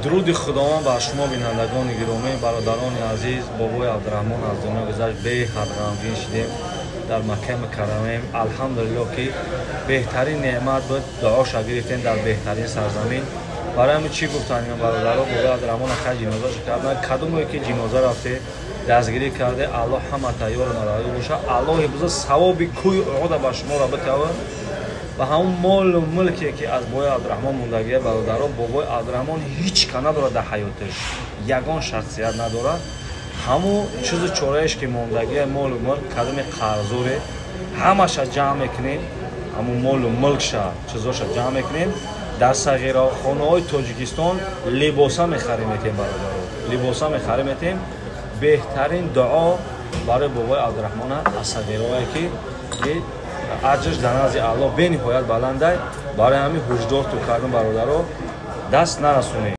Дуруди Худованд бар шумо, бинандагони гиромӣ, бародарони азиз. Бобои Абдураҳмон аз дунё гузашт, беҳад ғамгин шидем. Дар Маккаи Мукаррамаем. Алҳамдулилло, ки беҳтарин неъмат буд, дуоша гирифтем дар беҳтарин сарзамин. Барои ҳамин чӣ гуфтан, бародаро? Бобои Абдураҳмон хай ҷинозаша кардан. Кадоме ки ҷиноза рафте, дастгирӣ карде, Аллоҳ ҳама тайёру мададгор боша. Аллоҳи бузург савоби кӯи Уҳуда ба шуморо битавад ва ҳамун молу мулке, ки аз бобои Абдураҳмон мондагия. Бародаро, бобои Абдураҳмон ҳеҷ ка надорад, дар ҳаёташ ягон шахсият надорад. Ҳамун чизу чораеш ки мондагия, молу мулк, кадоми қарзоре, ҳамаша ҷамъ мекунем. Ҳамун молу мулкша, чизоша ҷамъ мекунем, дар сағирахонаҳои Тоҷикистон либоса мехарем метем. Бародаро, либоса мехарем метем. Беҳтарин дуо барои бобои Абдураҳмона аз сағираое, ки аҷрш дар назди Аллоҳ бениҳоят баландай. Барои ҳамин ҳушдор ту кардам, бародаро, даст нарасонед.